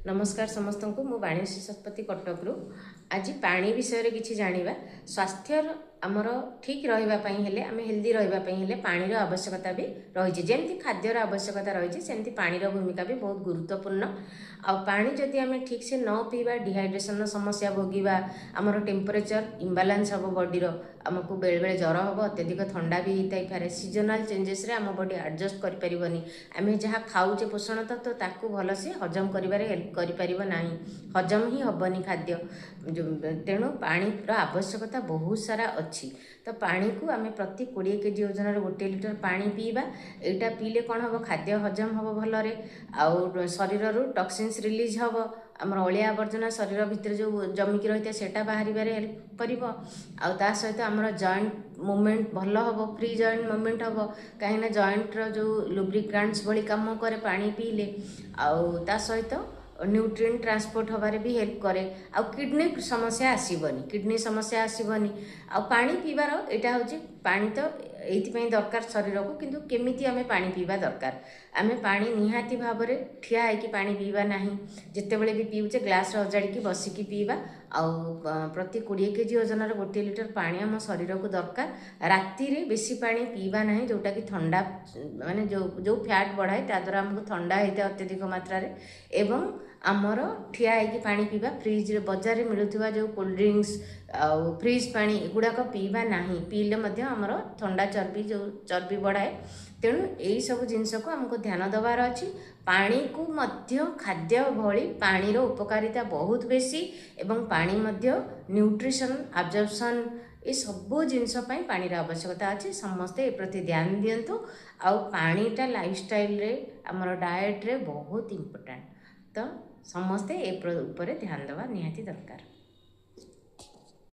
ନମସ୍କାର ସମସ୍ତଙ୍କୁ। ମୁଁ ବାଣୀଶ୍ରୀ ଶତପଥୀ କଟକରୁ। ଆଜି ପାଣି ବିଷୟରେ କିଛି ଜାଣିବା। ସ୍ୱାସ୍ଥ୍ୟର ଆମର ଠିକ୍ ରହିବା ପାଇଁ ହେଲେ, ଆମେ ହେଲ୍ଦି ରହିବା ପାଇଁ ହେଲେ ପାଣିର ଆବଶ୍ୟକତା ବି ରହିଛି। ଯେମିତି ଖାଦ୍ୟର ଆବଶ୍ୟକତା ରହିଛି, ସେମିତି ପାଣିର ଭୂମିକା ବି ବହୁତ ଗୁରୁତ୍ୱପୂର୍ଣ୍ଣ। ଆଉ ପାଣି ଯଦି ଆମେ ଠିକ୍ସେ ନ ପିଇବା, ଡିହାଇଡ୍ରେସନର ସମସ୍ୟା ଭୋଗିବା, ଆମର ଟେମ୍ପରେଚର ଇମ୍ବାଲାନ୍ସ ହେବ ବଡ଼ିର, ଆମକୁ ବେଳେବେଳେ ଜ୍ୱର ହେବ, ଅତ୍ୟଧିକ ଥଣ୍ଡା ବି ହେଇଥାଇପାରେ। ସିଜନାଲ ଚେଞ୍ଜେସରେ ଆମ ବଡ଼ି ଆଡ଼ଜଷ୍ଟ କରିପାରିବନି। ଆମେ ଯାହା ଖାଉଛେ ପୋଷଣ ତତ୍ତ୍ୱ, ତାକୁ ଭଲସେ ହଜମ କରିବାରେ ହେଲ୍ପ କରିପାରିବ ନାହିଁ, ହଜମ ହିଁ ହେବନି ଖାଦ୍ୟ। ତେଣୁ ପାଣିର ଆବଶ୍ୟକତା ବହୁତ ସାରା ଅଛି। ତ ପାଣିକୁ ଆମେ ପ୍ରତି 20 କେଜି ଓଜନରେ 1 ଲିଟର ପାଣି ପିଇବା। ଏଇଟା ପିଇଲେ କ'ଣ ହେବ? ଖାଦ୍ୟ ହଜମ ହେବ ଭଲରେ, ଆଉ ଶରୀରରୁ ଟକ୍ସିନ୍ସ ରିଲିଜ୍ ହେବ। ଆମର ଅଳିଆ ଆବର୍ଜନା ଶରୀର ଭିତରେ ଯେଉଁ ଜମିକି ରହିଥାଏ, ସେଇଟା ବାହାରିବାରେ ହେଲ୍ପ କରିବ। ଆଉ ତା ସହିତ ଆମର ଜଏଣ୍ଟ ମୁଭମେଣ୍ଟ ଭଲ ହେବ, ଫ୍ରି ଜଏଣ୍ଟ ମୁଭମେଣ୍ଟ ହେବ, କାହିଁକିନା ଜଏଣ୍ଟର ଯେଉଁ ଲୁବ୍ରିକାଣ୍ଟସ୍ ଭଳି କାମ କରେ ପାଣି ପିଇଲେ। ଆଉ ତା ସହିତ ନ୍ୟୁଟ୍ରିଏଣ୍ଟ ଟ୍ରାନ୍ସପୋର୍ଟ ହେବାରେ ବି ହେଲ୍ପ କରେ। ଆଉ କିଡ଼ନୀ ସମସ୍ୟା ଆସିବନି, କିଡ଼ନୀ ସମସ୍ୟା ଆସିବନି। ଆଉ ପାଣି ପିଇବାର ଏଇଟା ହେଉଛି, ପାଣି ତ ଏଇଥିପାଇଁ ଦରକାର ଶରୀରକୁ, କିନ୍ତୁ କେମିତି ଆମେ ପାଣି ପିଇବା ଦରକାର? ଆମେ ପାଣି ନିହାତି ଭାବରେ ଠିଆ ହେଇକି ପାଣି ପିଇବା ନାହିଁ। ଯେତେବେଳେ ବି ପିଉଛେ, ଗ୍ଲାସ୍ରେ ଅଜାଡ଼ିକି ବସିକି ପିଇବା। ଆଉ ପ୍ରତି 20 କେଜି ଓଜନର 1 ଲିଟର ପାଣି ଆମ ଶରୀରକୁ ଦରକାର। ରାତିରେ ବେଶୀ ପାଣି ପିଇବା ନାହିଁ, ଯେଉଁଟାକି ଥଣ୍ଡା, ମାନେ ଯେଉଁ ଯେଉଁ ଫ୍ୟାଟ୍ ବଢ଼ାଏ, ତା ଦ୍ୱାରା ଆମକୁ ଥଣ୍ଡା ହେଇଥାଏ ଅତ୍ୟଧିକ ମାତ୍ରାରେ। ଏବଂ ଆମର ଠିଆ ହେଇକି ପାଣି ପିଇବା, ଫ୍ରିଜରେ ବଜାରରେ ମିଳୁଥିବା ଯେଉଁ କୋଲ୍ଡ ଡ୍ରିଙ୍କସ୍ ଆଉ ଫ୍ରିଜ୍ ପାଣି, ଏଗୁଡ଼ାକ ପିଇବା ନାହିଁ। ପିଇଲେ ମଧ୍ୟ ଆମର ଥଣ୍ଡା ଚର୍ବି, ଯେଉଁ ଚର୍ବି ବଢ଼ାଏ। ତେଣୁ ଏଇସବୁ ଜିନିଷକୁ ଆମକୁ ଧ୍ୟାନ ଦେବାର ଅଛି। ପାଣିକୁ ମଧ୍ୟ ଖାଦ୍ୟ ଭଳି ପାଣିର ଉପକାରିତା ବହୁତ ବେଶୀ, ଏବଂ ପାଣି ମଧ୍ୟ ନ୍ୟୁଟ୍ରିସନ୍ ଆବଜର୍ପସନ୍, ଏସବୁ ଜିନିଷ ପାଇଁ ପାଣିର ଆବଶ୍ୟକତା ଅଛି। ସମସ୍ତେ ଏ ପ୍ରତି ଧ୍ୟାନ ଦିଅନ୍ତୁ। ଆଉ ପାଣିଟା ଲାଇଫଷ୍ଟାଇଲରେ, ଆମର ଡାଏଟ୍ରେ ବହୁତ ଇମ୍ପୋର୍ଟାଣ୍ଟ। ତ ସମସ୍ତେ ଏ ଉପରେ ଧ୍ୟାନ ଦେବା ନିହାତି ଦରକାର।